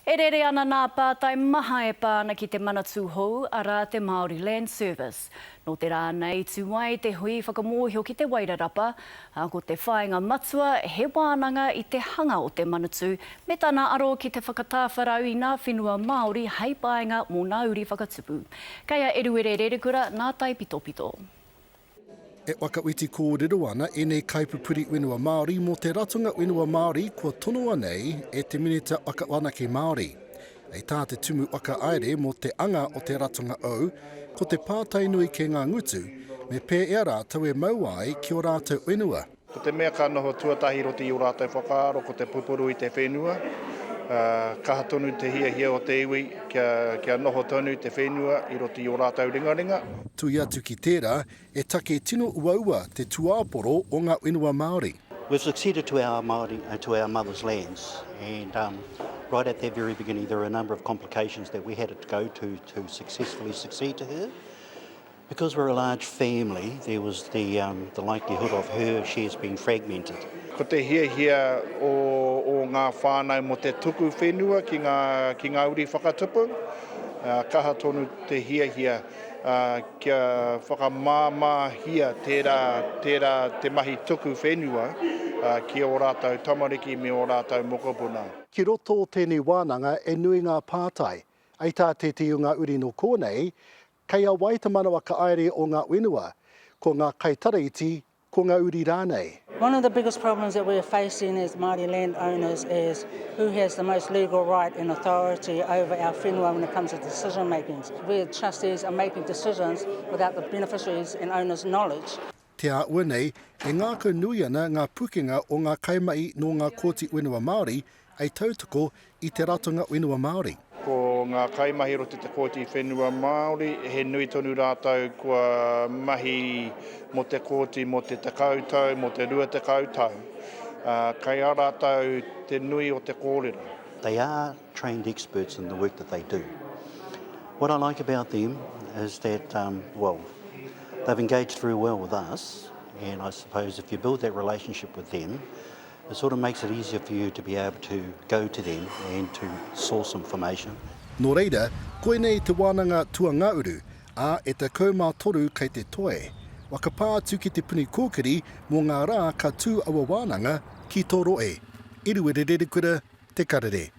E rere ana nā pātai maha e pā ana ki te Manatū hou, arā te Māori Land Service. Nō te rā nei tū ai te hui whakamōhio ki Te Wairarapa, ā, ko te whāinga matua he wānanga i te hanga o te Manatū me tana aro ki te whakatāwharau i nā whenua Māori hei painga mō nā uri whakatupu. Kei a Eruere Rerekura nā Taipitopito. E whakawhiti kōrero ana ēnei kaipupuri whenua Māori mō te ratonga whenua Māori kua tonoa nei e te Minita Whakawhanake Māori. Hei tā te Tumu Whakahaere mō te anga o te ratonga ou, ko te pātai nui kei ngā ngutu, me pēea rātou e mau ai ki ō rātou whenua. Ko te mea ka noho tuatahi i roto i ō rātou whakaaro ko te pupuru i te whenua, ā, kaha tonu te hiahia o te iwi kia, kia noho tonu te whenua i roto i ō rātou ringaringa. Tui atu ki tērā, he take tino uaua te tūāporo o ngā whenua Māori. We've succeeded to our Māori, to our mother's lands and um, right at that very beginning there were a number of complications that we had to go to to successfully succeed to her. Because we're a large family, there was the, um, the likelihood of her shares being fragmented. Ko te hiahia o, o ngā whānau mō te tuku whenua ki ngā, ki ngā uri whakatupu, uh, kaha tonu te hiahia uh, kia whakamāmāhia tērā, tērā te mahi tuku whenua uh, ki ō rātou tamariki me ō rātou mokopuna. Ki roto o tēnei wānanga e nui ngā pātai. Hei tā tētehi o ngā uri nō kōnei, Kei a wai te manawa kaaere o nga whenua, ko nga kaitaraiti, ko nga uri ranei? One of the biggest problems that we're facing as Māori land owners is who has the most legal right and authority over our whenua when it comes to decision making. We trustees are making decisions without the beneficiaries and owners' knowledge. Te āhua nei, e ngākau nui ana ngā pukenga o ngā kaimahi nō ngā Kōti Whenua Māori hei tautoko i te Ratonga Whenua Māori. Ko ngā kaimahi roto i te Kōti Whenua Māori, he nui tonu rātou kua mahi mō te kōti mō te 10 tau, mō te 20 tau. Kei a rātou te nui o te kōrero. They are trained experts in the work that they do. What I like about them is that, um, well, they've engaged very well with us, and I suppose if you build that relationship with them, it sort of makes it easier for you to be able to go to them and to source information. Nō reira, koinei te wānanga tuangauru, ā, e 13 kei te toe. Whakapā atu ki Te Puni Kōkiri mō ngā rā ka tū aua wānanga ki tō rohe. Eruere Rerekura, Te Karere.